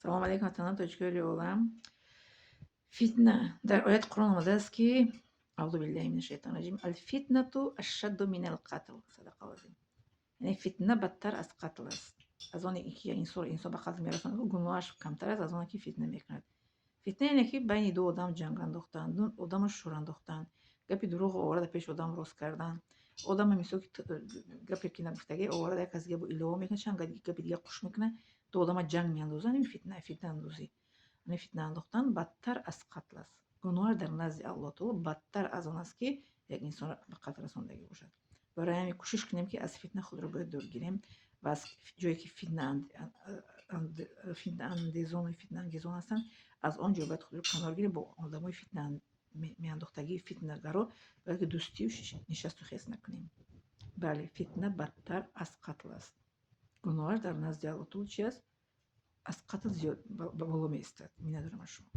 Салом алейкум, ватанон, тоҷикои олам. Фитна дар ояти Қуръон омадааст, ки аузу биллаҳи мина шайтони раҷим: алфитнату ашадду минал қатл. Садақаллоҳ. Яъне фитна бадтар аз қатл аст. Аз оне ки инсон ба қатл мерасонад, гуноҳаш камтар аст аз оне ки фитна мекунад. Фитна яъне ки байни ду одам ҷанг андохтан, ду одамро шӯр андохтан, гапи дурӯғ оварда пеши одам рост кардан, одама мисол ки гапе ки нагуфтагӣ оварда, як кас дига илова мекунад, чанд гапи дига қуш мекунад, ду одама ҷанг меандозанд. Ин фитна, фитнаандозӣ. Яъне фитна андохтан бадтар аз қатл аст. Гуноҳаш дар назди Аллоҳ таоло бадтар аз он аст, ки як инсонро ба қатл расондагӣ бошад. Барои ҳамин кӯшиш кунем, ки аз фитна худро бояд дур гирем ва аз ҷое ки фитнаандезону фитнаангезон ҳастанд, аз он ҷо бояд худро канор гирем. Бо одамои фитна меандохтагӣ, фитнагаро бояд ки дӯстию нишасту хез накунем. Бале, фитна бадтар аз қатл аст. Гуноҳаш дар назди Аллоҳ таоло чи аст? Аз қатл зиёд ба боло меистад. Миннатдорам аз шумо.